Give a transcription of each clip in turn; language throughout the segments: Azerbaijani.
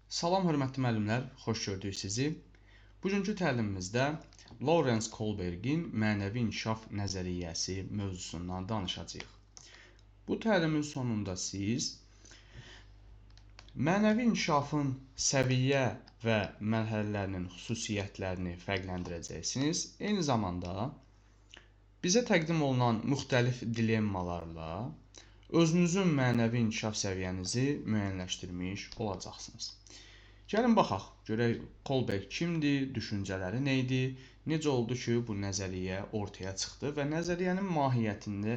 Salam hörmətli müəllimlər, xoş gördük sizi. Bugünkü təlimimizdə Lawrence Kohlbergin mənəvi inkişaf nəzəriyyəsi mövzusundan danışacağıq. Bu təlimin sonunda siz mənəvi inkişafın səviyyə və mərhələlərinin xüsusiyyətlərini fərqləndirəcəksiniz. Eyni zamanda bizə təqdim olunan müxtəlif dilemmalarla özünüzün mənəvi inkişaf səviyyənizi müəyyənləşdirmiş olacaqsınız. Gəlin baxaq, görək Kohlberg kimdir, düşüncələri nə idi, necə oldu ki, bu nəzəriyyə ortaya çıxdı və nəzəriyyənin mahiyyətində,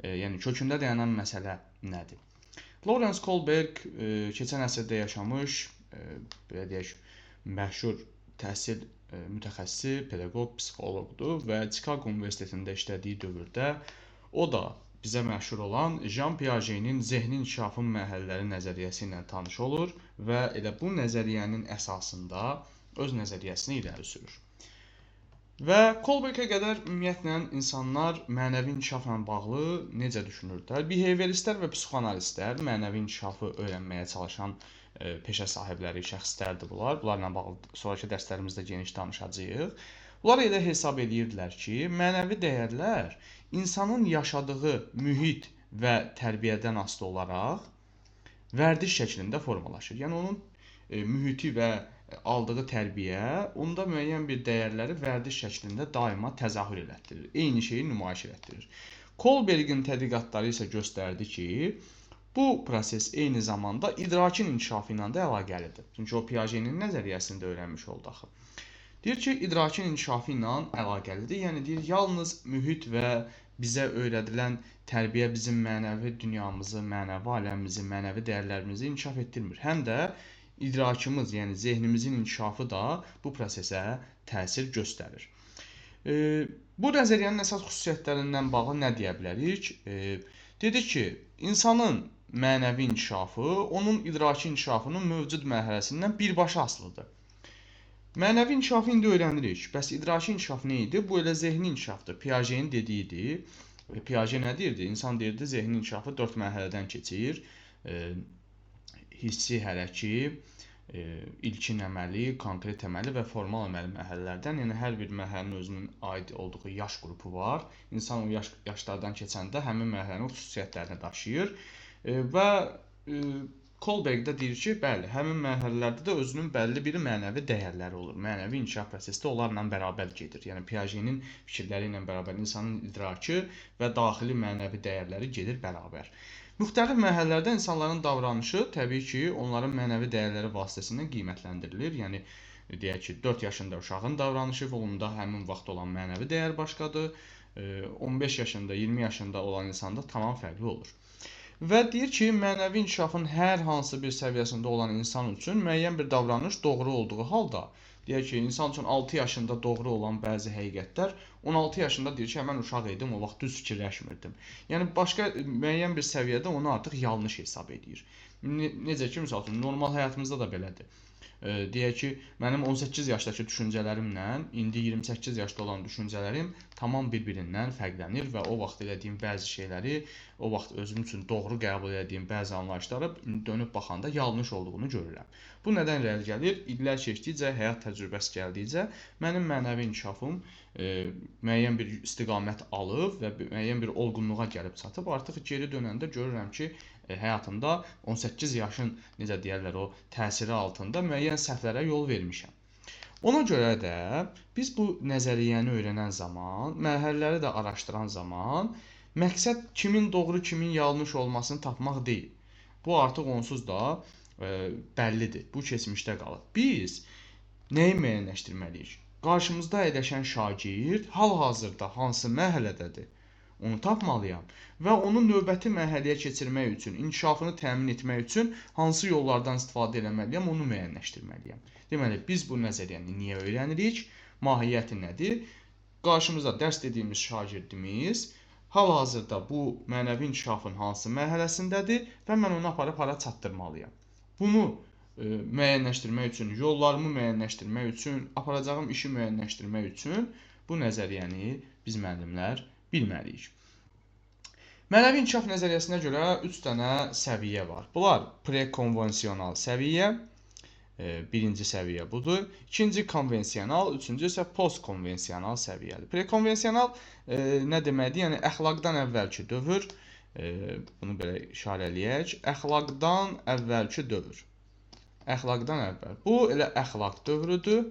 yəni kökündə dayanan məsələ nədir? Lawrence Kohlberg keçən əsrdə yaşamış, belə deyək, məşhur təhsil mütəxəssisi, pedaqoq, psixoloqdur və Chicago Universitetində işlədiyi dövrdə o da bizə məşhur olan Jean Piaget'in zehni inkişafın mərhələləri nəzəriyyəsi ilə tanış olur və elə bu nəzəriyyənin əsasında öz nəzəriyyəsini irəli sürür. Və Kohlbergə qədər ümumiyyətlə insanlar mənəvi inkişafla bağlı necə düşünürdülər? Behavioristlər və psixoanalistlər mənəvi inkişafı öyrənməyə çalışan peşə sahibləri, şəxslərdir bunlar. Bunlarla bağlı sonrakı dərslərimizdə geniş danışacağıq. Bunlar elə hesab edirdilər ki, mənəvi dəyərlər insanın yaşadığı mühit və tərbiyədən asılı olaraq vərdiş şəklində formalaşır. Yəni onun mühiti və aldığı tərbiyə onda müəyyən bir dəyərləri vərdiş şəklində daima təzahür elətdirir. Eyni şeyi nümayiş elətdirir. Kohlbergin tədqiqatları isə göstərdi ki, bu proses eyni zamanda idrakin inkişafı ilə də əlaqəlidir. Çünki o Piaget'in nəzəriyyəsini də öyrənmiş oldu axı. Deyir ki, idrakin inkişafı ilə əlaqəlidir. Yəni deyir, yalnız mühit və bizə öyrədilən tərbiyə bizim mənəvi dünyamızı, mənəvi aləmimizi, mənəvi dəyərlərimizi inkişaf etdirmir. Həm də idrakımız, yəni zehnimizin inkişafı da bu prosesə təsir göstərir. Bu nəzəriyyənin əsas xüsusiyyətlərindən bağlı nə deyə bilərik? Dedi ki, insanın mənəvi inkişafı onun idraki inkişafının mövcud mərhələsindən birbaşa asılıdır. Mənəvi inkişafı indi öyrənirik. Bəs idraki inkişaf nə idi? Bu elə zehni inkişafdır. Piaget'in dediyidir. Piaget nə deyirdi? İnsan deyirdi, zehni inkişafı 4 mərhələdən keçir. Hissi, hərəki, ilkin əməli, konkret əməli və formal əməli mərhələlərdən. Yəni hər bir mərhələnin özünün aid olduğu yaş qrupu var. İnsan o yaşlardan keçəndə həmin mərhələnin xüsusiyyətlərini daşıyır. Və Kohlberg də deyir ki, bəli, həmin mərhələlərdə də özünün bəlli bir mənəvi dəyərləri olur. Mənəvi inkişaf prosesi də onlarla bərabər gedir. Yəni Piaget'in fikirləri ilə bərabər insanın idrakı və daxili mənəvi dəyərləri gedir bərabər. Müxtəlif mərhələlərdə insanların davranışı təbii ki, onların mənəvi dəyərləri vasitəsilə qiymətləndirilir. Yəni deyək ki, 4 yaşında uşağın davranışı və onda həmin vaxt olan mənəvi dəyər başqadır. 15 yaşında, 20 yaşında olan insanda tamam fərqli olur. Və deyir ki, mənəvi inkişafın hər hansı bir səviyyəsində olan insan üçün müəyyən bir davranış doğru olduğu halda, deyək ki, insan üçün 6 yaşında doğru olan bəzi həqiqətlər, 16 yaşında deyir ki, mən uşaq idim, o vaxt düz fikirləşmirdim. Yəni, başqa müəyyən bir səviyyədə onu artıq yanlış hesab edir. Necə ki, misal üçün, normal həyatımızda da belədir. Deyək ki, mənim 18 yaşdakı düşüncələrimlə indi 28 yaşda olan düşüncələrim tamam bir-birindən fərqlənir və o vaxt elədiyim bəzi şeyləri, o vaxt özüm üçün doğru qəbul elədiyim bəzi anlayışları dönüb baxanda yanlış olduğunu görürəm. Bu nədən irəli gəlir? İllər keçdikcə, həyat təcrübəsi gəldikcə mənim mənəvi inkişafım müəyyən bir istiqamət alıb və müəyyən bir olğunluğa gəlib çatıb. Artıq geri dönəndə görürəm ki, həyatımda 18 yaşın, necə deyərlər, o təsiri altında müəyyən səhvlərə yol vermişəm. Ona görə də biz bu nəzəriyyəni öyrənən zaman, mərhələləri də araşdıran zaman məqsəd kimin doğru, kimin yanlış olmasını tapmaq deyil. Bu artıq onsuz da bəllidir. Bu keçmişdə qalıb. Biz nəyi müəyyənləşdirməliyik? Qarşımızda əyləşən şagird hal-hazırda hansı mərhələdədir? Onu tapmalıyam və onu növbəti mərhələyə keçirmək üçün, inkişafını təmin etmək üçün hansı yollardan istifadə eləməliyəm, onu müəyyənləşdirməliyəm. Deməli, biz bu nəzəriyyəni niyə öyrənirik? Mahiyyəti nədir? Qarşımızda dərs dediyimiz şagirdimiz hal-hazırda bu mənəvi inkişafın hansı mərhələsindədir və mən onu aparıb hara çatdırmalıyam. Bunu müəyyənləşdirmək üçün, yollarımı müəyyənləşdirmək üçün, aparacağım işi müəyyənləşdirmək üçün bu nəzəriyyəni biz müəllimlər bilməliyik. Mənəvi inkişaf nəzəriyyəsinə görə 3 dənə səviyyə var. Bunlar prekonvensional səviyyə, Birinci səviyyə budur. İkinci konvensional, üçüncü isə postkonvensional səviyyədir. Prekonvensional nə deməkdir? Yəni əxlaqdan əvvəlki dövr. Bunu belə işarələyək. Əxlaqdan əvvəlki dövr. Əxlaqdan əvvəl. Bu elə əxlaq dövrüdür.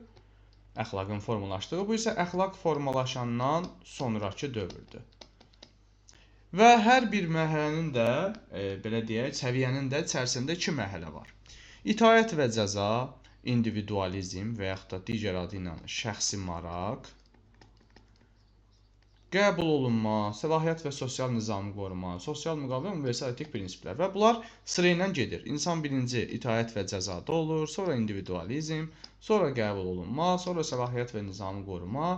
Əxlaqın formalaşdığı. Bu isə əxlaq formalaşandan sonrakı dövrdür. Və hər bir mərhələnin də, belə deyək, səviyyənin də içərisində iki mərhələ var. İtaət və cəza, individualizm və yaxud da digər adı ilə şəxsi maraq, qəbul olunma, səlahiyyət və sosial nizamı qoruma, sosial müqavilə, universal etik prinsiplər və bunlar sıra ilə gedir. İnsan birinci itaət və cəzada olur, sonra individualizm, sonra qəbul olunma, sonra səlahiyyət və nizamı qoruma,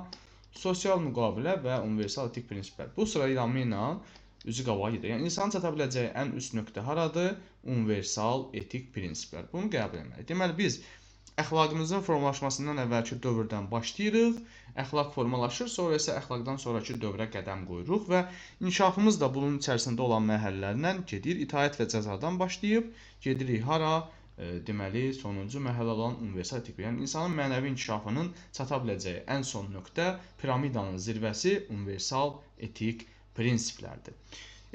sosial müqavilə və universal etik prinsiplər. Bu sıra ilə üzü qabağa gedir. Yəni insanın çata biləcəyi ən üst nöqtə haradır? Universal etik prinsiplər. Bunu qəbul etməliyik. Deməli biz əxlaqımızın formalaşmasından əvvəlki dövrdən başlayırıq, əxlaq formalaşır, sonra isə əxlaqdan sonrakı dövrə qədəm qoyuruq və inkişafımız da bunun içərisində olan mərhələlərlə gedir. İtaət və cəzadan başlayıb gedirik hara? Deməli, sonuncu mərhələ olan universal etik. Yəni insanın mənəvi inkişafının çata biləcəyi ən son nöqtə piramidanın zirvəsi universal etik prinsiplərdir.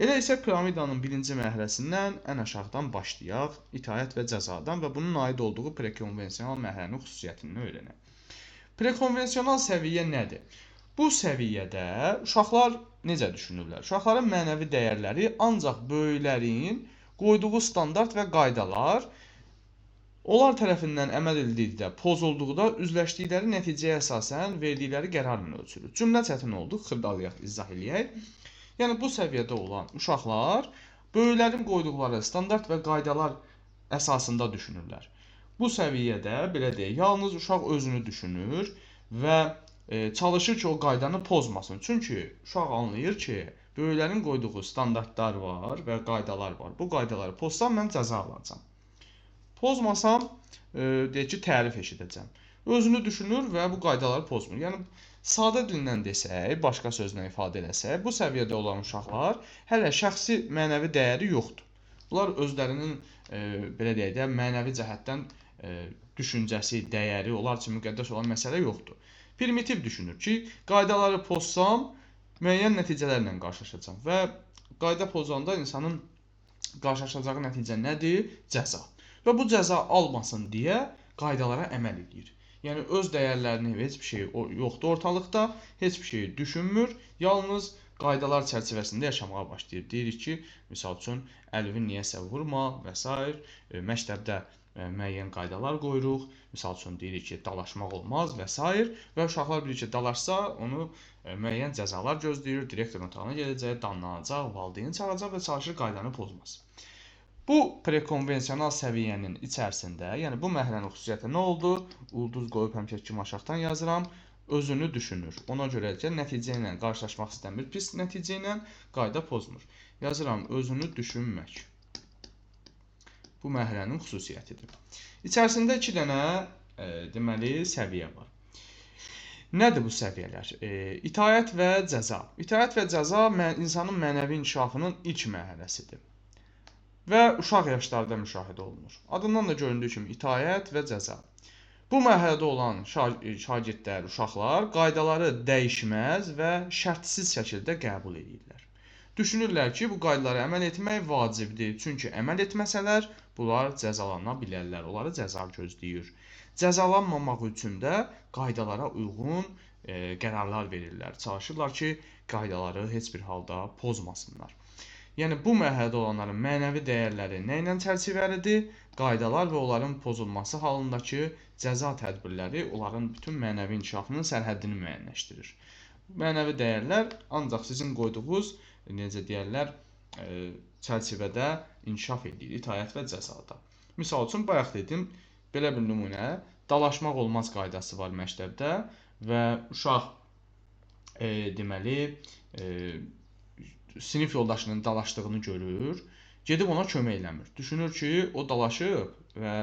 Elə isə piramidanın birinci mərhələsindən ən aşağıdan başlayaq, itaət və cəzadan və bunun aid olduğu prekonvensional mərhələnin xüsusiyyətini öyrənək. Prekonvensional səviyyə nədir? Bu səviyyədə uşaqlar necə düşünürlər? Uşaqların mənəvi dəyərləri ancaq böyüklərin qoyduğu standart və qaydalar onlar tərəfindən əməl edildikdə, pozulduqda üzləşdikləri nəticəyə əsasən verdikləri qərarla ölçülür. Cümlə çətin oldu, xırdalayaq, izah eləyək. Yəni bu səviyyədə olan uşaqlar böyüklərin qoyduqları standart və qaydalar əsasında düşünürlər. Bu səviyyədə belə deyək, yalnız uşaq özünü düşünür və çalışır ki, o qaydanı pozmasın. Çünki uşaq anlayır ki, böyüklərin qoyduğu standartlar var və qaydalar var. Bu qaydaları pozsam mən cəza alacağam. Pozmasam, deyək ki, tərif eşidəcəm. Özünü düşünür və bu qaydaları pozmur. Yəni sadə dillə desək, başqa sözlə ifadə eləsək, bu səviyyədə olan uşaqlar hələ şəxsi mənəvi dəyəri yoxdur. Bunlar özlərinin belə deyək də, mənəvi cəhətdən düşüncəsi, dəyəri, onlar üçün müqəddəs olan məsələ yoxdur. Primitiv düşünür ki, qaydaları pozsam, müəyyən nəticələrlə qarşılaşacağam və qayda pozanda insanın qarşılaşacağı nəticə nədir? Cəza. Və bu cəza almasın deyə qaydalara əməl edir. Yəni öz dəyərlərini heç bir şey yoxdur ortalıqda, heç bir şeyi düşünmür, yalnız qaydalar çərçivəsində yaşamağa başlayır. Deyirik ki, misal üçün, əlini niyəsə vurma və s. Məktəbdə müəyyən qaydalar qoyuruq. Misal üçün, deyirik ki, dalaşmaq olmaz və s. Və uşaqlar bilir ki, dalaşsa, onu müəyyən cəzalar gözləyir, direktorun otağına gedəcək, danlanacaq, valideyn çağıracaq və çalışır qaydanı pozmaz. Bu prekonvensional səviyyənin içərisində, yəni bu mərhələnin xüsusiyyəti nə oldu? Ulduz qoyub həmişə kimi aşağıdan yazıram. Özünü düşünür. Ona görə ki, nəticə ilə qarşılaşmaq istəmir, pis nəticə ilə qayda pozmur. Yazıram, özünü düşünmək. Bu mərhələnin xüsusiyyətidir. İçərisində iki dənə deməli, səviyyə var. Nədir bu səviyyələr? İtaət və cəza. İtaət və cəza insanın mənəvi inkişafının ilk mərhələsidir və uşaq yaşlarda müşahidə olunur. Adından da göründüyü kimi itaət və cəza. Bu mərhələdə olan şagirdlər, uşaqlar qaydaları dəyişməz və şərtsiz şəkildə qəbul edirlər. Düşünürlər ki, bu qaydalara əməl etmək vacibdir. Çünki əməl etməsələr, bunlar cəzalana bilərlər, onları cəza gözləyir. Cəzalanmamaq üçün də qaydalara uyğun qərarlar verirlər. Çalışırlar ki, qaydaları heç bir halda pozmasınlar. Yəni, bu mərhələdə olanların mənəvi dəyərləri nə ilə çərçivəlidir? Qaydalar və onların pozulması halındakı cəza tədbirləri onların bütün mənəvi inkişafının sərhəddini müəyyənləşdirir. Mənəvi dəyərlər ancaq sizin qoyduğunuz, necə deyərlər, çərçivədə inkişaf edir, itaət və cəzada. Misal üçün, bayaq dedim, belə bir nümunə, dalaşmaq olmaz qaydası var məktəbdə və uşaq deməli, sinif yoldaşının dalaşdığını görür, gedib ona kömək eləmir. Düşünür ki, o dalaşıb və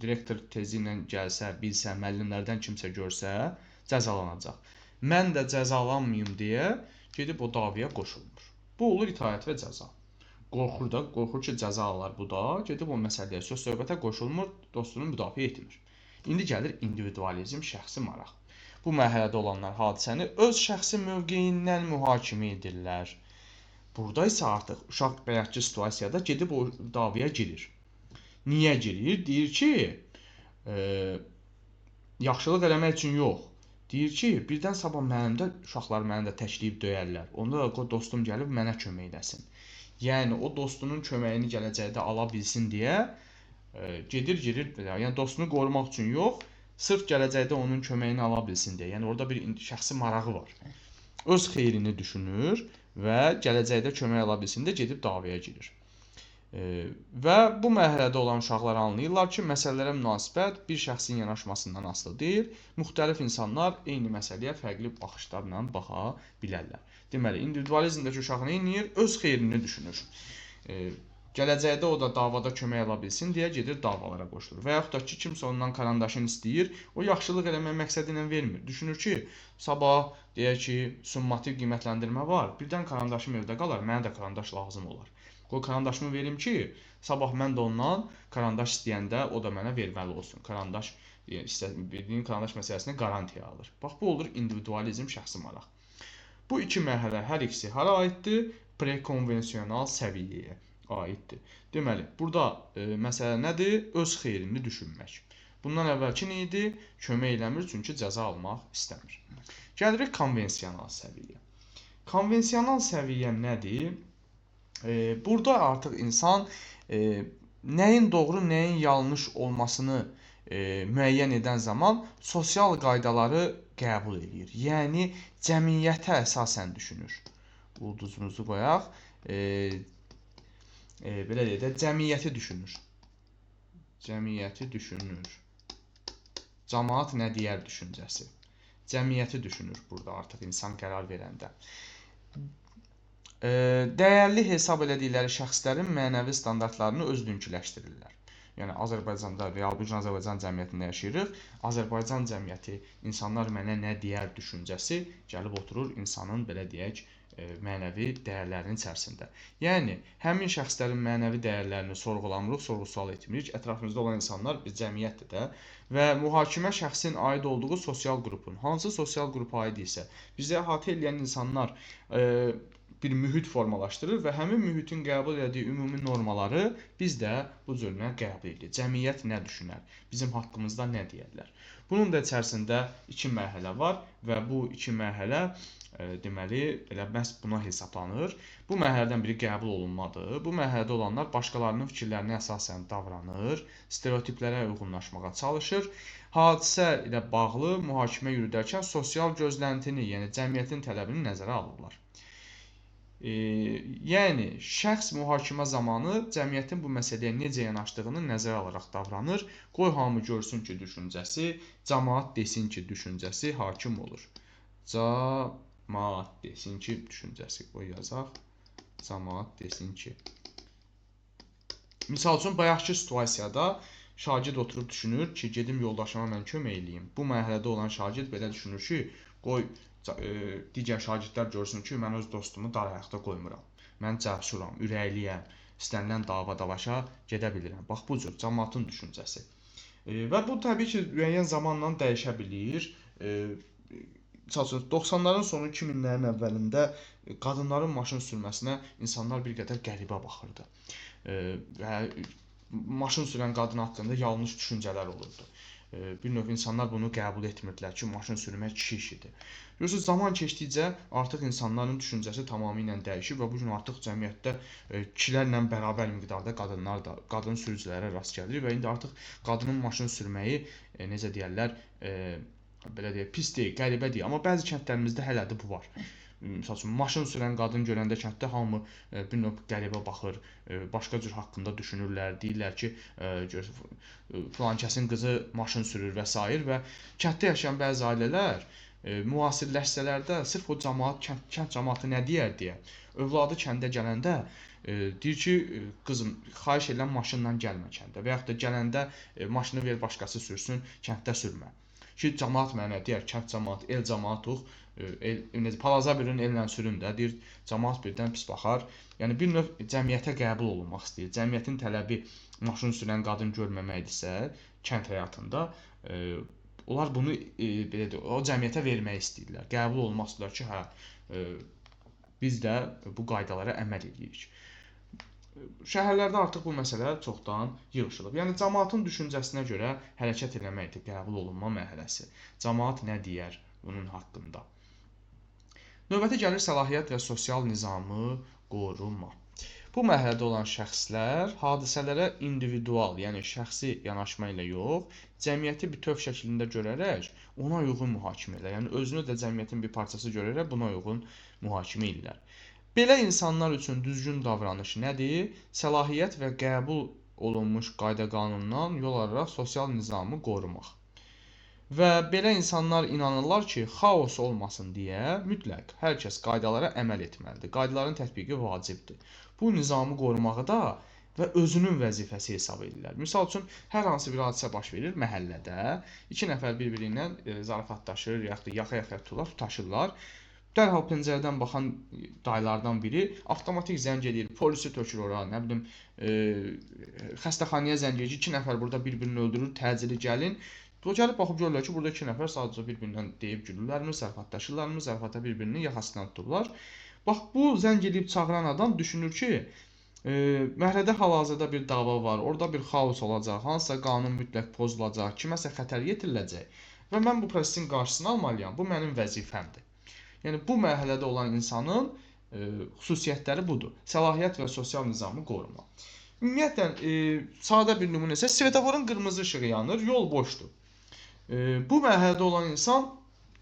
direktor tezi ilə gəlsə, bilsə, müəllimlərdən kimsə görsə, cəzalanacaq. Mən də cəzalanmayım deyə gedib o davaya qoşulmur. Bu olur itaət və cəza. Qorxur da, qorxur ki, cəza alar bu da, gedib o məsələyə söz söhbətə qoşulmur, dostunu müdafiə etmir. İndi gəlir individualizm, şəxsi maraq. Bu mərhələdə olanlar hadisəni öz şəxsi mövqeyindən mühakimə edirlər. Burada isə artıq uşaq bayaqki situasiyada gedib o davaya girir. Niyə girir? Deyir ki, yaxşılıq eləmək üçün yox. Deyir ki, birdən sabah mənim də uşaqlar məni də təkləyib döyərlər. Onda da dostum gəlib mənə kömək eləsin. Yəni o dostunun köməyini gələcəkdə ala bilsin deyə gedir, girir. Yəni dostunu qorumaq üçün yox, sırf gələcəkdə onun köməyini ala bilsin deyə. Yəni orada bir şəxsi marağı var. Öz xeyrini düşünür və gələcəkdə kömək ala bilsin deyə gedib davaya girir. Və bu mərhələdə olan uşaqlar anlayırlar ki, məsələlərə münasibət bir şəxsin yanaşmasından asılı deyil, müxtəlif insanlar eyni məsələyə fərqli baxışlarla baxa bilərlər. Deməli, individualizmdəki uşaq nə edir? Öz xeyrini düşünür. Gələcəkdə o da davada kömək ala bilsin deyə gedir davalara qoşulur. Və yaxud da ki, kimsə ondan karandaşını istəyir, o yaxşılıq eləmək məqsədi ilə vermir. Düşünür ki, sabah deyək ki, summativ qiymətləndirmə var, birdən karandaşım evdə qalar, mənə də karandaş lazım olar. Qoy karandaşımı verim ki, sabah mən də ondan karandaş istəyəndə o da mənə verməli olsun. Karandaş, verdiyin karandaş məsələsini qarantiya alır. Bax, bu olur individualizm, şəxsi maraq. Bu iki mərhələ hər ikisi hara aiddir? Prekonvensional səviyyəyə aiddir. Deməli, burada məsələ nədir? Öz xeyrini düşünmək. Bundan əvvəlki nə idi? Kömək eləmir, çünki cəza almaq istəmir. Gəlirik konvensional səviyyə. Konvensional səviyyə nədir? Burada artıq insan nəyin doğru, nəyin yanlış olmasını müəyyən edən zaman sosial qaydaları qəbul eləyir. Yəni, cəmiyyətə əsasən düşünür. Ulduzumuzu qoyaq. Belə deyək də, cəmiyyəti düşünür. Cəmiyyəti düşünür. Camaat nə deyər düşüncəsi. Cəmiyyəti düşünür burada artıq insan qərar verəndə. Dəyərli hesab elədikləri şəxslərin mənəvi standartlarını özününkiləşdirirlər. Yəni, Azərbaycanda real bu gün Azərbaycan cəmiyyətində yaşayırıq. Azərbaycan cəmiyyəti, insanlar mənə nə deyər düşüncəsi gəlib oturur insanın, belə deyək, mənəvi dəyərlərinin içərisində. Yəni, həmin şəxslərin mənəvi dəyərlərini sorğulamırıq, sorğu-sual etmirik. Ətrafımızda olan insanlar bir cəmiyyətdir də və mühakimə şəxsin aid olduğu sosial qrupun, hansı sosial qrupa aid isə, bizi əhatə eləyən insanlar bir mühit formalaşdırır və həmin mühitin qəbul elədiyi ümumi normaları biz də bu cürünə qəbul edirik. Cəmiyyət nə düşünər? Bizim haqqımızda nə deyərlər? Bunun da içərisində iki mərhələ var və bu iki mərhələ deməli, elə məhz buna hesablanır. Bu mərhələdən biri qəbul olunmadır. Bu mərhələdə olanlar başqalarının fikirlərinə əsasən davranır, stereotiplərə uyğunlaşmağa çalışır. Hadisə ilə bağlı mühakimə yürüdərkən sosial gözləntini, yəni cəmiyyətin tələbini nəzərə alırlar. Yəni, şəxs mühakimə zamanı cəmiyyətin bu məsələyə necə yanaşdığını nəzərə alaraq davranır. Qoy hamı görsün ki, düşüncəsi, camaat desin ki, düşüncəsi hakim olur. Camaat desin ki, düşüncəsi. Qoy yazaq. Camaat desin ki. Misal üçün, bayaqki situasiyada şagird oturub düşünür ki, gedim yoldaşıma mən kömək eləyim. Bu mərhələdə olan şagird belə düşünür ki, qoy digər şagirdlər görsün ki, mən öz dostumu dar ayaqda qoymuram. Mən cəsuram, ürəkliyəm, istənilən dava dalaşa gedə bilirəm. Bax, bu cür camaatın düşüncəsi. Və bu təbii ki, müəyyən zamanla dəyişə bilir. Misal üçün, 90-ların sonu 2000-lərin əvvəlində qadınların maşın sürməsinə insanlar bir qədər qəribə baxırdı. Və maşın sürən qadın haqqında yanlış düşüncələr olurdu. Bir növ insanlar bunu qəbul etmirdilər ki, maşın sürmək kişi işidir. Görürsünüz, zaman keçdikcə artıq insanların düşüncəsi tamamilə dəyişib və bu gün artıq cəmiyyətdə kişilərlə bərabər miqdarda qadınlar da, qadın sürücülərə rast gəlir və indi artıq qadının maşın sürməyi, necə deyərlər, belə deyək, pis deyil, qəribə deyil. Amma bəzi kəndlərimizdə hələ də bu var. Misal üçün, maşın sürən qadın görəndə kənddə hamı bir növ qəribə baxır, başqa cür haqqında düşünürlər, deyirlər ki, filan kəsin qızı maşın sürür və sair və kənddə yaşayan bəzi ailələr müasirləşsələr də sırf o camaat, kənd camaatı nə deyər deyə, övladı kəndə gələndə deyir ki, qızım, xahiş edirəm maşınla gəlmə kəndə və yaxud da gələndə maşını ver başqası sürsün, kənddə sürmə. Ki, camaat mənə deyər, kənd camaat, el camaatuq, palaza birin ellə sürün də, deyir, camaat birdən pis baxar. Yəni, bir növ cəmiyyətə qəbul olunmaq istəyir. Cəmiyyətin tələbi maşın sürən qadın görməməkdirsə, kənd həyatında, Onlar bunu belə deyək, o cəmiyyətə vermək istəyirlər. Qəbul olmaq istəyirlər ki, hə, biz də bu qaydalara əməl edirik. Şəhərlərdə artıq bu məsələ çoxdan yığışılıb. Yəni cəmaatın düşüncəsinə görə hərəkət eləməkdir qəbul olunma mərhələsi. Cəmaat nə deyər bunun haqqında? Növbəti gəlir səlahiyyət və sosial nizamı qoruma. Bu mərhələdə olan şəxslər hadisələrə individual, yəni şəxsi yanaşma ilə yox, cəmiyyəti bütöv şəklində görərək ona uyğun mühakimə edirlər. Yəni özünü də cəmiyyətin bir parçası görərək buna uyğun mühakimə edirlər. Belə insanlar üçün düzgün davranış nədir? Səlahiyyət və qəbul olunmuş qayda-qanundan yol alaraq sosial nizamı qorumaq. Və belə insanlar inanırlar ki, xaos olmasın deyə mütləq hər kəs qaydalara əməl etməlidir. Qaydaların tətbiqi vacibdir. Bu nizamı qorumağı da və özünün vəzifəsi hesab edirlər. Misal üçün, hər hansı bir hadisə baş verir məhəllədə, iki nəfər bir-biri ilə zarafatlaşır, yaxud da yaxa-yaxaya tuturlar, tutaşırlar. Dərhal pəncərədən baxan dayılardan biri avtomatik zəng eləyir, polisi tökür ora, nə bilim, xəstəxanaya zəng eləyir, iki nəfər burada bir-birini öldürür, təcili gəlin. Gəlib baxıb görürlər ki, burada iki nəfər sadəcə bir-birindən deyib gülürlərmi, zarafatlaşırlarmı, zarafata bir-birinin yaxasından tutublar. Bax, bu zəng eləyib çağıran adam düşünür ki, məhəllədə hal-hazırda bir dava var, orada bir xaos olacaq, hansısa qanun mütləq pozulacaq, kiməsə xətər yetiriləcək və mən bu prosesin qarşısını almalıyam, bu mənim vəzifəmdir. Yəni, bu mərhələdə olan insanın xüsusiyyətləri budur. Səlahiyyət və sosial nizamı qoruma. Ümumiyyətlə, sadə bir nümunə isə svetoforun qırmızı işığı yanır, yol boşdur. Bu mərhələdə olan insan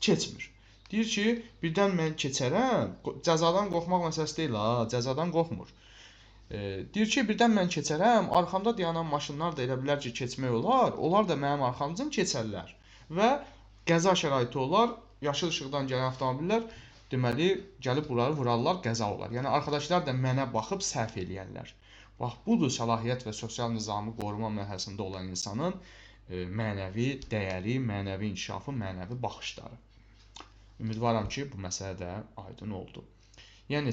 keçmir. Deyir ki, birdən mən keçərəm, cəzadan qorxmaq məsələsi deyil, ha, cəzadan qorxmur. Deyir ki, birdən mən keçərəm, arxamda dayanan maşınlar da elə bilər ki, keçmək olar, onlar da mənim arxamcan keçərlər və qəza şəraiti olar, yaşıl işıqdan gələn avtomobillər, deməli, gəlib bunları vurarlar, qəza olar. Yəni, arkadaşlar da mənə baxıb səhv eləyərlər. Bax, budur səlahiyyət və sosial nizamı qoruma mərhələsində olan insanın mənəvi dəyəri, mənəvi inkişafı, mənəvi baxışları. Ümidvaram ki, bu məsələ də aydın oldu. Yəni,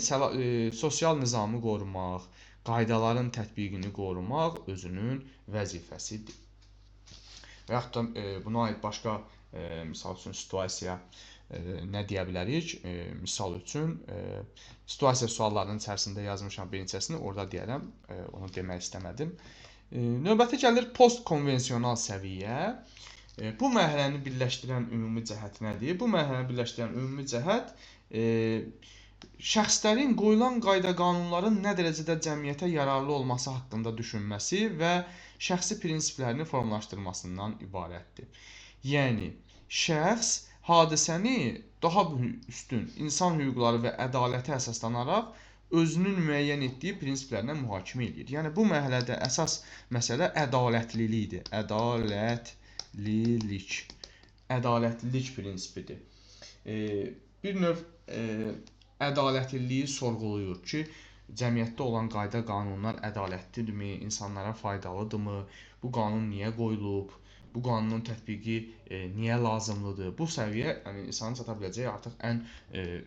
sosial nizamı qorumaq, qaydaların tətbiqini qorumaq özünün vəzifəsidir. Və yaxud da buna aid başqa, misal üçün, situasiya nə deyə bilərik? Misal üçün, situasiya suallarının içərisində yazmışam bir neçəsini, orada deyərəm, onu demək istəmədim. Növbəti gəlir postkonvensional səviyyə. Bu mərhələni birləşdirən ümumi cəhət nədir? Bu mərhələni birləşdirən ümumi cəhət şəxslərin qoyulan qayda-qanunların nə dərəcədə cəmiyyətə yararlı olması haqqında düşünməsi və şəxsi prinsiplərini formalaşdırmasından ibarətdir. Yəni, şəxs hadisəni daha üstün insan hüquqları və ədalətə əsaslanaraq özünün müəyyən etdiyi prinsiplərlə mühakimə eləyir. Yəni, bu mərhələdə əsas məsələ ədalətlilikdir. Ədalətlilik. Ədalətlilik prinsipidir. Bir növ ədalətliliyi sorğuluyur ki, cəmiyyətdə olan qayda qanunlar ədalətlidirmi, insanlara faydalıdırmı, bu qanun niyə qoyulub, bu qanunun tətbiqi niyə lazımlıdır? Bu səviyyə, yəni insanın çata biləcəyi artıq ən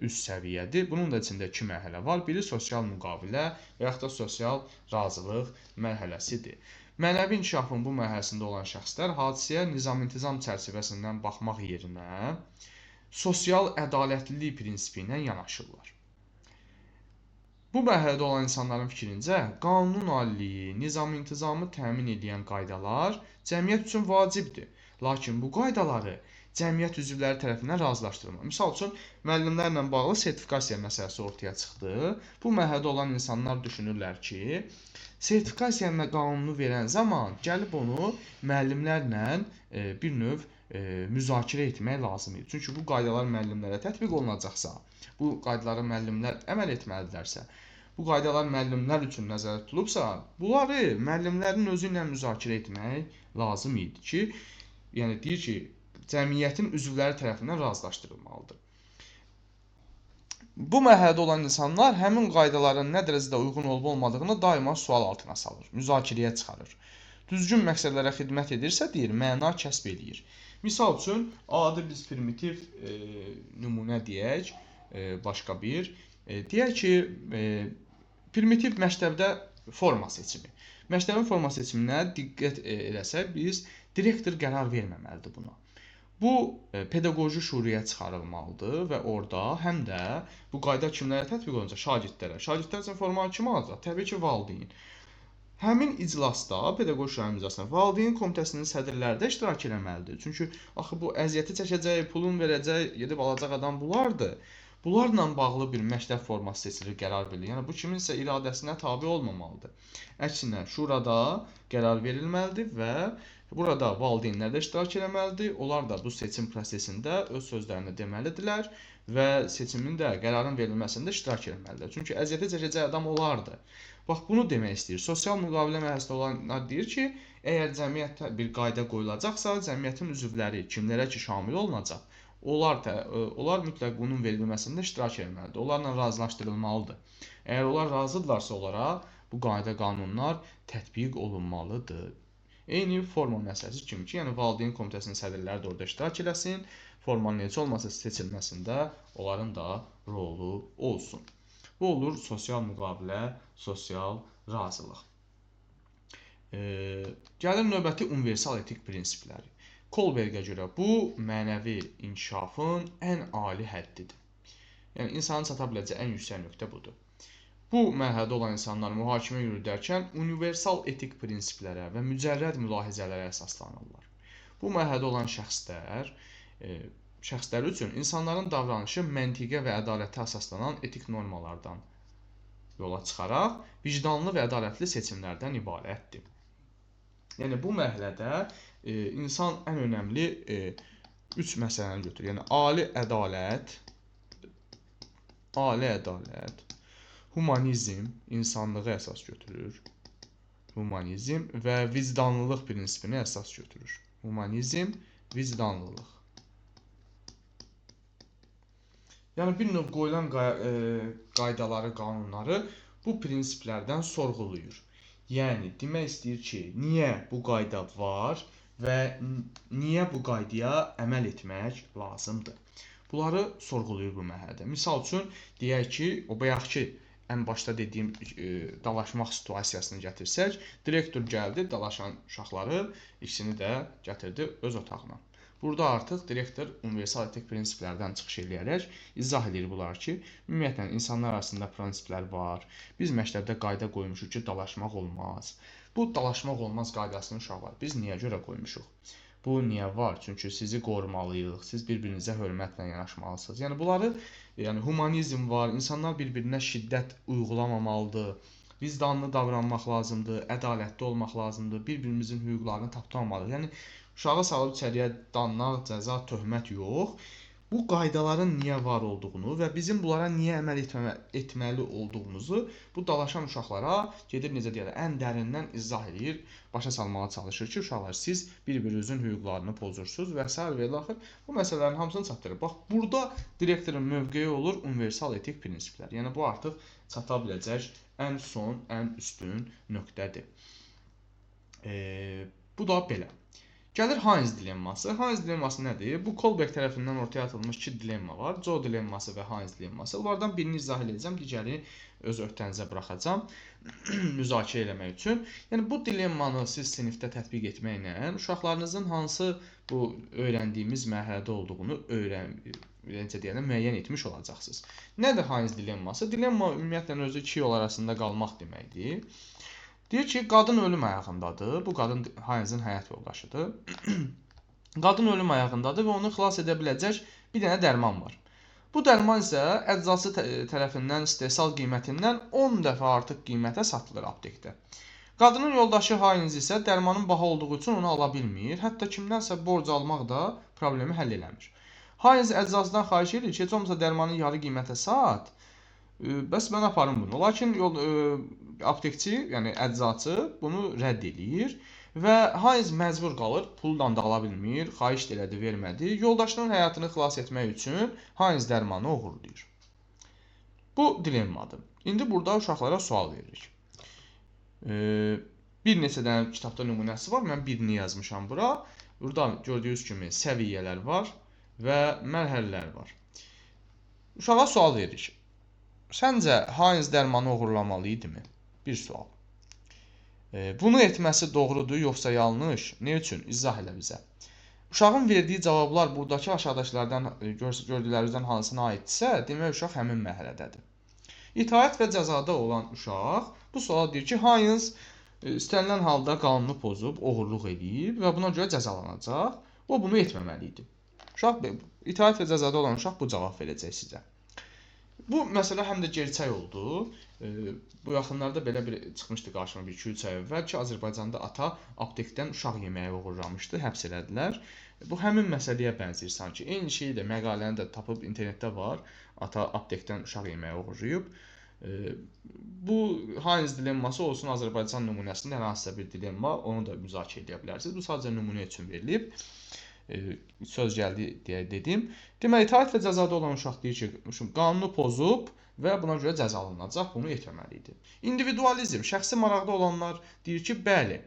üst səviyyədir. Bunun da içində iki mərhələ var. Biri sosial müqavilə və yaxud da sosial razılıq mərhələsidir. Mənəvi inkişafın bu mərhələsində olan şəxslər hadisəyə nizam-intizam çərçivəsindən baxmaq yerinə sosial ədalətlilik prinsipi ilə yanaşırlar. Bu mərhələdə olan insanların fikrincə, qanunun aliliyi, nizam-intizamı təmin edən qaydalar cəmiyyət üçün vacibdir. Lakin bu qaydaları cəmiyyət üzvləri tərəfindən razılaşdırılmalı. Misal üçün, müəllimlərlə bağlı sertifikasiya məsələsi ortaya çıxdı. Bu mərhələdə olan insanlar düşünürlər ki, sertifikasiya qanunu verən zaman gəlib onu müəllimlərlə bir növ müzakirə etmək lazım idi. Çünki bu qaydalar müəllimlərə tətbiq olunacaqsa, bu qaydalara müəllimlər əməl etməlidirlərsə, bu qaydalar müəllimlər üçün nəzərdə tutulubsa, bunları müəllimlərin özü ilə müzakirə etmək lazım idi ki, yəni deyir ki, cəmiyyətin üzvləri tərəfindən razılaşdırılmalıdır. Bu mərhələdə olan insanlar həmin qaydaların nə dərəcədə uyğun olub-olmadığını daima sual altına salır, müzakirəyə çıxarır. Düzgün məqsədlərə xidmət edirsə, deyir, məna kəsb eləyir. Misal üçün, adi biz primitiv nümunə deyək, başqa bir. Deyək ki, primitiv məktəbdə forma seçimi. Məktəbin forma seçiminə diqqət eləsək, biz Direktor qərar verməməlidir buna. Bu pedaqoji şuraya çıxarılmalıdır və orada həm də bu qayda kimlərə tətbiq olunacaq? Şagirdlərə. Şagirdlər üçün formanı kim alacaq? Təbii ki, valideyn. Həmin iclasda, pedaqoji şuranın iclasında valideyn komitəsinin sədrləri də iştirak eləməlidir. Çünki axı bu əziyyəti çəkəcək, pulun verəcək, gedib alacaq adam bunlardır. Bunlarla bağlı bir məktəb forması seçilir, qərar verilir. Yəni bu kiminsə iradəsinə tabe olmamalıdır. Əksinə, şurada qərar verilməlidir və burada valideynlər də iştirak eləməlidir. Onlar da bu seçim prosesində öz sözlərini deməlidirlər və seçimin də, qərarın verilməsində iştirak eləməlidirlər. Çünki əziyyəti çəkəcək adam onlardır. Bax, bunu demək istəyir. Sosial müqavilə mərhələsində olanlar deyir ki, əgər cəmiyyətə bir qayda qoyulacaqsa, cəmiyyətin üzvləri kimlərə ki şamil olunacaq, onlar mütləq bunun verilməsində iştirak etməlidir. Onlarla razılaşdırılmalıdır. Əgər onlar razıdırlarsa onlara bu qayda qanunlar tətbiq olunmalıdır. Eyni forma məsələsi kimi ki, yəni valideyn komitəsinin sədrləri də orada iştirak eləsin, formanın heç olmasa seçilməsində onların da rolu olsun. Bu olur sosial müqavilə, sosial razılıq. Gəlir növbəti universal etik prinsipləri. Kolbergə görə bu mənəvi inkişafın ən ali həddidir. Yəni insanın çata biləcəyi ən yüksək nöqtə budur. Bu mərhələdə olan insanlar mühakimə yürüdərkən universal etik prinsiplərə və mücərrəd mülahizələrə əsaslanırlar. Bu mərhələdə olan şəxslər üçün insanların davranışı məntiqə və ədalətə əsaslanan etik normalardan yola çıxaraq vicdanlı və ədalətli seçimlərdən ibarətdir. Yəni bu mərhələdə insan ən önəmli üç məsələni götürür. Yəni ali ədalət, humanizm, insanlığı əsas götürür. Humanizm və vicdanlılıq prinsipini əsas götürür. Humanizm, vicdanlılıq. Yəni bir növ qoyulan qaydaları, qanunları bu prinsiplərdən sorğuluyur. Yəni demək istəyir ki, niyə bu qayda var və niyə bu qaydaya əməl etmək lazımdır? Bunları sorğuluyur bu mərhələdə. Misal üçün, deyək ki, o bayaqki ən başda dediyim dalaşmaq situasiyasını gətirsək, direktor gəldi, dalaşan uşaqları ikisini də gətirdi öz otağına. Burada artıq direktor universal etik prinsiplərdən çıxış eləyərək izah edir bunlar ki, ümumiyyətlə insanlar arasında prinsiplər var. Biz məktəbdə qayda qoymuşuq ki, dalaşmaq olmaz. Bu dalaşmaq olmaz qaydasını uşaqlar biz niyə görə qoymuşuq? Bu niyə var? Çünki sizi qorumalıyıq, siz bir-birinizə hörmətlə yanaşmalısınız. Yəni bunları, yəni humanizm var, insanlar bir-birinə şiddət uyğulamamalıdır, vicdanlı davranmaq lazımdır, ədalətli olmaq lazımdır, bir-birimizin hüquqlarını tapdalmalıyıq. Yəni uşağı salıb içəriyə dannaq, cəza, töhmət yox. Bu qaydaların niyə var olduğunu və bizim bunlara niyə əməl etməli olduğumuzu bu dalaşan uşaqlara gedir, necə deyərlər, ən dərindən izah eləyir, başa salmağa çalışır ki, uşaqlar siz bir-birinizin hüquqlarını pozursuz və s. və ilaxır. Bu məsələlərin hamısını çatdırır. Bax, burada direktorun mövqeyi olur universal etik prinsiplər. Yəni bu artıq çata biləcək ən son, ən üstün nöqtədir. Bu da belə. Gəlir Heinz dilemması. Heinz dilemması nədir? Bu Kolberg tərəfindən ortaya atılmış iki dilemma var. Joe dilemması və Heinz dilemması. Onlardan birini izah edəcəm, digərini öz öhdənizə buraxacağam müzakirə eləmək üçün. Yəni bu dilemmanı siz sinifdə tətbiq etməklə uşaqlarınızın hansı bu öyrəndiyimiz mərhələdə olduğunu müəyyən etmiş olacaqsınız. Nədir Heinz dilemması? Dilemma ümumiyyətlə özü iki yol arasında qalmaq deməkdir. Deyir ki, qadın ölüm ayağındadır. Bu qadın Heinzin həyat yoldaşıdır. Qadın ölüm ayağındadır və onu xilas edə biləcək bir dənə dərman var. Bu dərman isə əczacı tərəfindən istehsal qiymətindən 10 dəfə artıq qiymətə satılır aptekdə. Qadının yoldaşı Heinz isə dərmanın baha olduğu üçün onu ala bilmir. Hətta kimdənsə borc almaq da problemi həll eləmir. Heinz əczacıdan xahiş edir ki, heç olmasa dərmanı yarı qiymətə sat. Bəs mən aparım bunu. Lakin aptekçi, yəni əczacı bunu rədd eləyir və Heinz məcbur qalır, puldan da ala bilmir, xahiş də elədi, vermədi. Yoldaşının həyatını xilas etmək üçün Heinz dərmanı oğurlayır. Bu dilemmadır. İndi burada uşaqlara sual veririk. Bir neçə dənə kitabda nümunəsi var. Mən birini yazmışam bura. Burada gördüyünüz kimi səviyyələr var və mərhələlər var. Uşağa sual veririk. Səncə Heinz dərmanı oğurlamalı idimi? Bir sual. Bunu etməsi doğrudur, yoxsa yanlış? Nə üçün? İzah elə bizə. Uşağın verdiyi cavablar buradakı aşağıdakılardan gördüklərimizdən hansına aiddirsə, demək uşaq həmin mərhələdədir. İtaət və cəzada olan uşaq bu suala deyir ki, Haynes istənilən halda qanunu pozub, oğurluq eləyib və buna görə cəzalanacaq. O bunu etməməli idi. Uşaq, itaət və cəzada olan uşaq bu cavab verəcək sizə. Bu məsələ həm də gerçək oldu. Bu yaxınlarda belə bir çıxmışdı qarşıma bir 2-3 ay əvvəl ki, Azərbaycanda ata aptekdən uşaq yeməyi oğurlamışdı, həbs elədilər. Bu həmin məsələyə bənzəyir sanki. Eyni şeyi də məqaləni də tapıb internetdə var. Ata aptekdən uşaq yeməyi oğurlayıb. Bu Haynes dilemması olsun Azərbaycan nümunəsində hər hansısa bir dilemma, onu da müzakirə edə bilərsiniz. Bu sadəcə nümunə üçün verilib. Söz gəldi deyə dedim. Deməli, itaət və cəzada olan uşaq deyir ki, qanunu pozub və buna görə cəzalanacaq, bunu etməməli idi. İndividualizm, şəxsi maraqda olanlar deyir ki, bəli,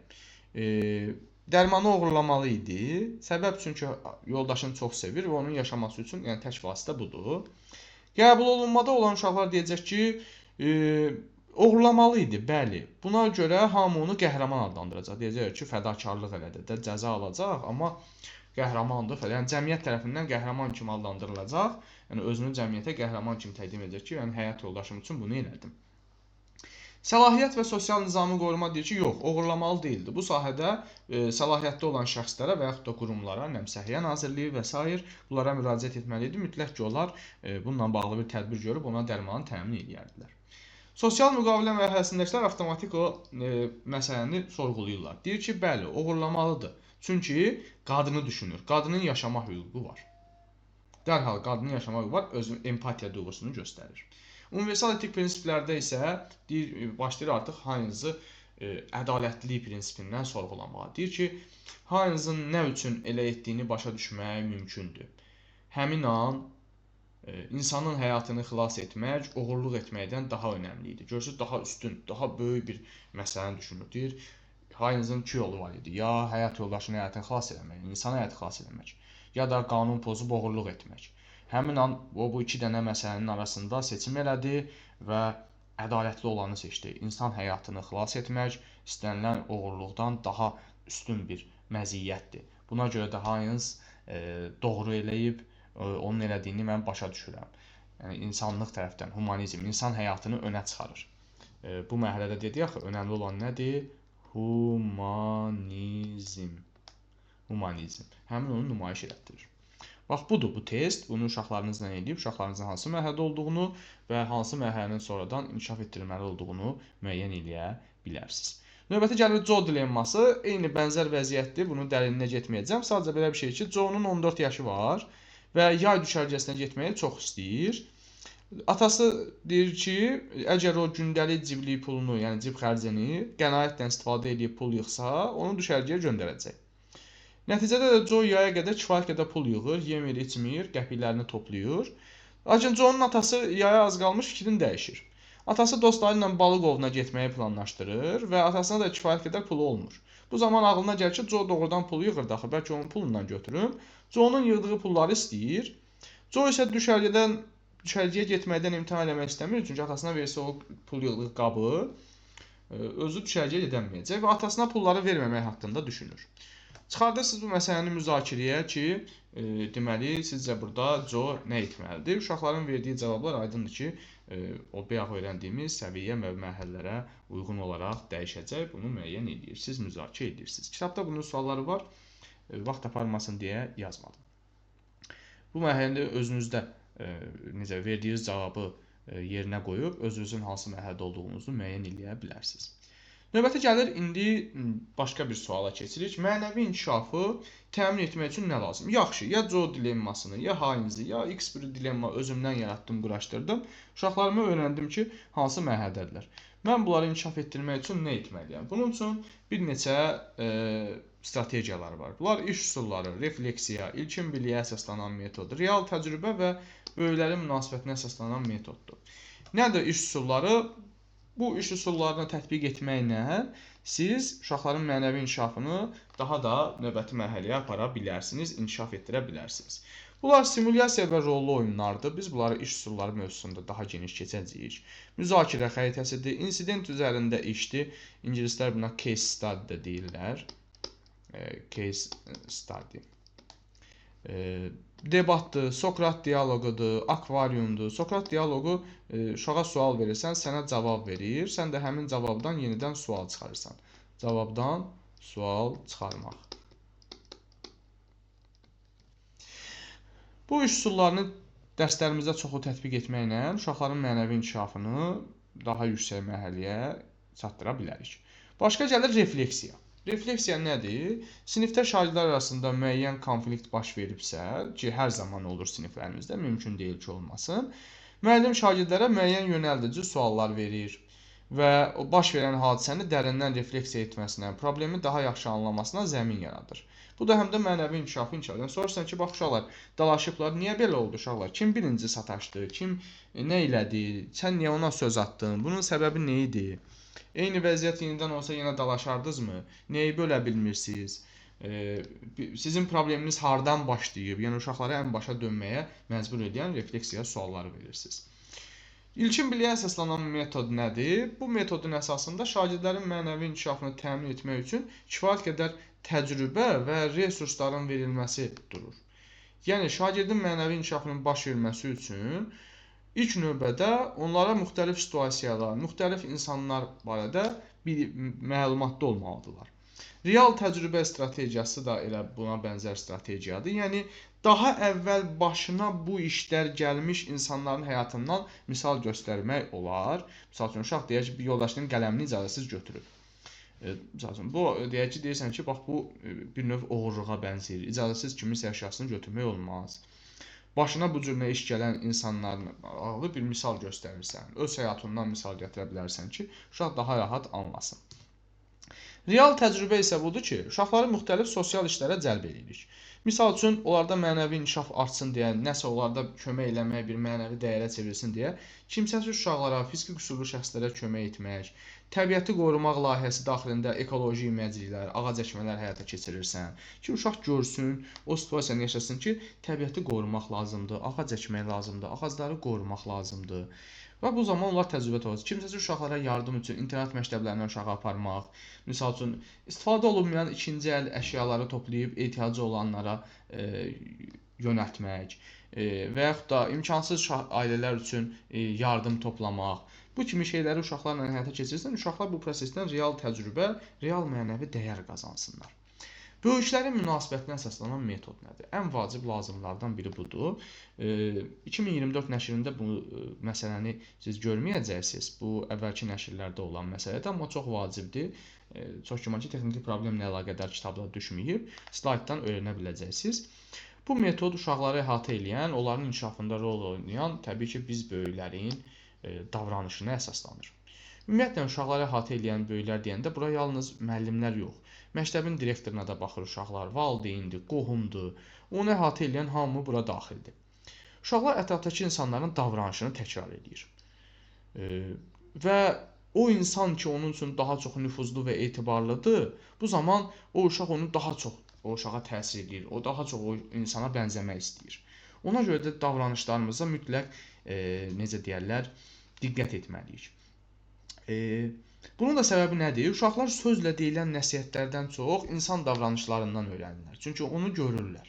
dərmanı oğurlamalı idi. Səbəb çünki yoldaşını çox sevir və onun yaşaması üçün, yəni tək vasitə budur. Qəbul olunmada olan uşaqlar deyəcək ki, oğurlamalı idi, bəli. Buna görə hamı onu qəhrəman adlandıracaq. Deyəcək ki, fədakarlıq elədi də, cəza alacaq, amma qəhrəmandır. Yəni cəmiyyət tərəfindən qəhrəman kimi adlandırılacaq. Yəni özünü cəmiyyətə qəhrəman kimi təqdim edəcək ki, yəni həyat yoldaşım üçün bunu elədim. Səlahiyyət və sosial nizamı qoruma deyir ki, yox, oğurlamalı deyildi. Bu sahədə səlahiyyətli olan şəxslərə və yaxud da qurumlara, Səhiyyə Nazirliyi və sair bunlara müraciət etməli idi. Mütləq ki, onlar bununla bağlı bir tədbir görüb ona dərmanı təmin edərdilər. Sosial müqavilə mərhələsindəkilər avtomatik o məsələni sorğulayırlar. Deyir ki, bəli, oğurlamalıdır. Çünki qadını düşünür. Qadının yaşama hüququ var. Dərhal qadının yaşama hüququ var, özünün empatiya duyğusunu göstərir. Universal etik prinsiplərdə isə deyir, başlayır artıq Haynes'ı ədalətlilik prinsipindən sorğulamağa. Deyir ki, Haynes'ın nə üçün elə etdiyini başa düşmək mümkündür. Həmin an insanın həyatını xilas etmək, oğurluq etməkdən daha önəmli idi. Görürsünüz, daha üstün, daha böyük bir məsələni düşünür. Deyir, Haynes'ın iki yolu var idi. Ya həyat yoldaşının həyatını xilas eləmək, insan həyatı xilas eləmək, ya da qanun pozub oğurluq etmək. Həmin an o bu iki dənə məsələnin arasında seçim elədi və ədalətli olanı seçdi. İnsan həyatını xilas etmək istənilən oğurluqdan daha üstün bir məziyyətdir. Buna görə də Haynes doğru eləyib, onun elədiyini mən başa düşürəm. Yəni insanlıq tərəfdən humanizm insan həyatını önə çıxarır. Bu mərhələdə dedik axı, önəmli olan nədir? Humanizm. Humanizm. Həmin onu nümayiş elətdirir. Bax, budur bu test. Bunu uşaqlarınızla eləyib, uşaqlarınızın hansı mərhələdə olduğunu və hansı mərhələnin sonradan inkişaf etdirilməli olduğunu müəyyən eləyə bilərsiniz. Növbəti gəlir Joe dilemması. Eyni bənzər vəziyyətdir. Bunun dərinliyinə getməyəcəm. Sadəcə belə bir şey ki, Joe'nun 14 yaşı var və yay düşərgəsinə getməyi çox istəyir. Atası deyir ki, əgər o gündəlik ciblik pulunu, yəni cib xərcini qənaətlə istifadə edib pul yığsa, onu düşərgəyə göndərəcək. Nəticədə də Joe yaya qədər kifayət qədər pul yığır, yemir, içmir, qəpiklərini toplayır. Lakin Joe'nun atası yaya az qalmış fikrini dəyişir. Atası dostları ilə balıq ovuna getməyi planlaşdırır və atasına da kifayət qədər pulu olmur. Bu zaman ağlına gəlir ki, Joe doğrudan pulu yığırdı axı, bəlkə onun pulundan götürüm. Joe'nun yığdığı pulları istəyir. Joe isə düşərgəyə getməkdən imtina eləmək istəmir, çünki atasına versə o pul yığdığı qabı, özü düşərgəyə gedəməyəcək və atasına pulları verməmək haqqında düşünür. Çıxardırsınız bu məsələni müzakirəyə ki, deməli, sizcə burada Joe nə etməlidir? Uşaqların verdiyi cavablar aydındır ki, o bayaq öyrəndiyimiz səviyyə və mərhələlərə uyğun olaraq dəyişəcək. Bunu müəyyən edirsiniz, müzakirə edirsiniz. Kitabda bunun sualları var, vaxt aparmasın deyə yazmadım. Bu mərhələdə özünüzdə necə verdiyiniz cavabı yerinə qoyub özünüzün hansı mərhələdə olduğunuzu müəyyən eləyə bilərsiniz. Növbəti gəlir, indi başqa bir suala keçirik. Mənəvi inkişafı təmin etmək üçün nə lazım? Yaxşı, ya Joe dilemmasını, ya Haynes'i, ya X bir dilemma özümdən yaratdım, quraşdırdım. Uşaqlarıma öyrəndim ki, hansı mərhələdədirlər. Mən bunları inkişaf etdirmək üçün nə etməliyəm? Bunun üçün bir neçə strategiyalar var. Bunlar iş üsulları, refleksiya, ilkin biliyə əsaslanan metod, real təcrübə və böyüklərin münasibətinə əsaslanan metoddur. Nədir iş üsulları? Bu iş üsullarını tətbiq etməklə siz uşaqların mənəvi inkişafını daha da növbəti mərhələyə apara bilərsiniz, inkişaf etdirə bilərsiniz. Bunlar simulyasiya və rollu oyunlardır. Biz bunları iş üsulları mövzusunda daha geniş keçəcəyik. Müzakirə xəritəsidir, insident üzərində işdir. İngilislər buna case study də deyirlər. Case study. Debatdır, Sokrat dialoqudur, akvariumdur. Sokrat dialoqu uşağa sual verirsən, sənə cavab verir. Sən də həmin cavabdan yenidən sual çıxarırsan. Cavabdan sual çıxarmaq. Bu iş üsullarını dərslərimizdə çoxu tətbiq etməklə uşaqların mənəvi inkişafını daha yüksək mərhələyə çatdıra bilərik. Başqa gəlir refleksiya. Refleksiya nədir? Sinifdə şagirdlər arasında müəyyən konflikt baş veribsə, ki, hər zaman olur siniflərimizdə, mümkün deyil ki, olmasın. Müəllim şagirdlərə müəyyən yönəldici suallar verir və o baş verən hadisəni dərindən refleksiya etməsinə, problemi daha yaxşı anlamasına zəmin yaradır. Bu da həm də mənəvi inkişafı inkişaf edir. Yəni, sorursan ki, bax uşaqlar dalaşıblar, niyə belə oldu uşaqlar? Kim birinci sataşdı, kim nə elədi, sən niyə ona söz atdın, bunun səbəbi nə idi? Eyni vəziyyət yenidən olsa yenə dalaşardınızmı? Nəyi bölə bilmirsiniz? Sizin probleminiz hardan başlayıb? Yəni uşaqları ən başa dönməyə məcbur edən refleksiya sualları verirsiniz. İlkin biliyə əsaslanan metod nədir? Bu metodun əsasında şagirdlərin mənəvi inkişafını təmin etmək üçün kifayət qədər təcrübə və resursların verilməsi durur. Yəni şagirdin mənəvi inkişafının baş verməsi üçün ilk növbədə onlara müxtəlif situasiyalar, müxtəlif insanlar barədə bir məlumatda olmalıdırlar. Real təcrübə strategiyası da elə buna bənzər strategiyadır. Yəni daha əvvəl başına bu işlər gəlmiş insanların həyatından misal göstərmək olar. Misal üçün uşaq deyək ki, bir yoldaşının qələmini icazəsiz götürüb. Misal üçün bu deyək ki, deyirsən ki, bax bu bir növ oğurluğa bənzəyir. İcazəsiz kiminsə əşyasını götürmək olmaz. Başına bu cür nə iş gələn insanların ağlı bir misal göstərirsən. Öz həyatından misal gətirə bilərsən ki, uşaq daha rahat anlasın. Real təcrübə isə budur ki, uşaqları müxtəlif sosial işlərə cəlb edirik. Misal üçün, onlarda mənəvi inkişaf artsın deyə, nəsə onlarda kömək eləmək, bir mənəvi dəyərə çevrilsin deyə, kimsəsiz uşaqlara, fiziki qüsurlu şəxslərə kömək etmək, təbiəti qorumaq layihəsi daxilində ekoloji məcliklər, ağac əkmələr həyata keçirirsən ki, uşaq görsün, o situasiyanı yaşasın ki, təbiəti qorumaq lazımdır, ağac əkmək lazımdır, ağacları qorumaq lazımdır. Və bu zaman onlar təcrübə toplayır. Kimsəsiz uşaqlara yardım üçün internat məktəblərinə uşağı aparmaq, misal üçün istifadə olunmayan ikinci əl əşyaları toplayıb ehtiyacı olanlara yönəltmək və yaxud da imkansız ailələr üçün yardım toplamaq. Bu kimi şeyləri uşaqlarla həyata keçirirsən, uşaqlar bu prosesdən real təcrübə, real mənəvi dəyər qazansınlar. Böyüklərin münasibətinə əsaslanan metod nədir? Ən vacib lazımlardan biri budur. 2024 nəşrində bu məsələni siz görməyəcəksiniz. Bu əvvəlki nəşrlərdə olan məsələdir, amma çox vacibdir. Çox güman ki, texniki problemlə əlaqədar kitabda düşməyib, slayddan öyrənə biləcəksiniz. Bu metod uşaqları əhatə eləyən, onların inkişafında rol oynayan, təbii ki, biz böyüklərin davranışına əsaslanır. Ümumiyyətlə, uşaqları əhatə eləyən böyüklər deyəndə bura yalnız müəllimlər yox. Məktəbin direktoruna da baxır uşaqlar, valideyndir, qohumdur. Onu əhatə eləyən hamı bura daxildir. Uşaqlar ətrafdakı insanların davranışını təkrar eləyir. Və o insan ki, onun üçün daha çox nüfuzlu və etibarlıdır, bu zaman o uşaq onu daha çox o uşağa təsir eləyir, o daha çox o insana bənzəmək istəyir. Ona görə də davranışlarımıza mütləq, necə deyərlər, diqqət etməliyik. Bunun da səbəbi nədir? Uşaqlar sözlə deyilən nəsihətlərdən çox insan davranışlarından öyrənirlər. Çünki onu görürlər.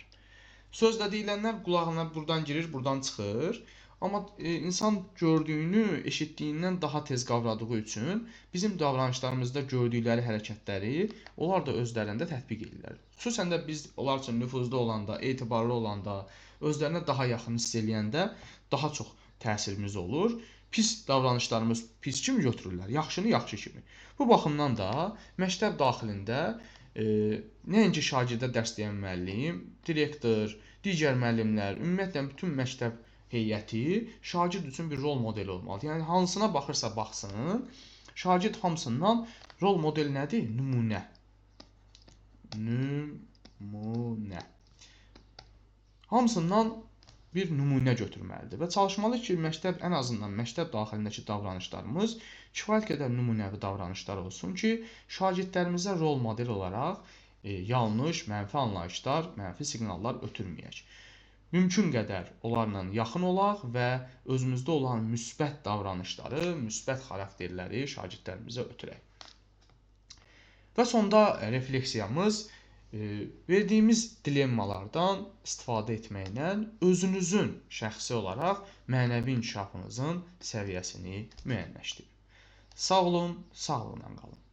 Sözlə deyilənlər qulağına buradan girir, buradan çıxır. Amma insan gördüyünü, eşitdiyindən daha tez qavradığı üçün bizim davranışlarımızda gördükləri hərəkətləri onlar da özlərində tətbiq edirlər. Xüsusən də biz onlar üçün nüfuzlu olanda, etibarlı olanda, özlərinə daha yaxın hiss eləyəndə daha çox təsirimiz olur. Pis davranışlarımız pis kimi götürürlər, yaxşını yaxşı kimi. Bu baxımdan da məktəb daxilində nəinki şagirdə dərs deyən müəllim, direktor, digər müəllimlər, ümumiyyətlə bütün məktəb heyəti şagird üçün bir rol modeli olmalıdır. Yəni hansına baxırsa baxsın, şagird hamısından rol model nədir? Nümunə. Nümunə. Hamısından bir nümunə götürməlidir və çalışmalı ki, məktəb, ən azından məktəb daxilindəki davranışlarımız kifayət qədər nümunəvi davranışlar olsun ki, şagirdlərimizə rol model olaraq yanlış, mənfi anlayışlar, mənfi siqnallar ötürməyək. Mümkün qədər onlarla yaxın olaq və özümüzdə olan müsbət davranışları, müsbət xarakterləri şagirdlərimizə ötürək. Və sonda refleksiyamız verdiyimiz dilemmalardan istifadə etməklə özünüzün şəxsi olaraq mənəvi inkişafınızın səviyyəsini müəyyənləşdirin. Sağ olun, sağlıqla qalın.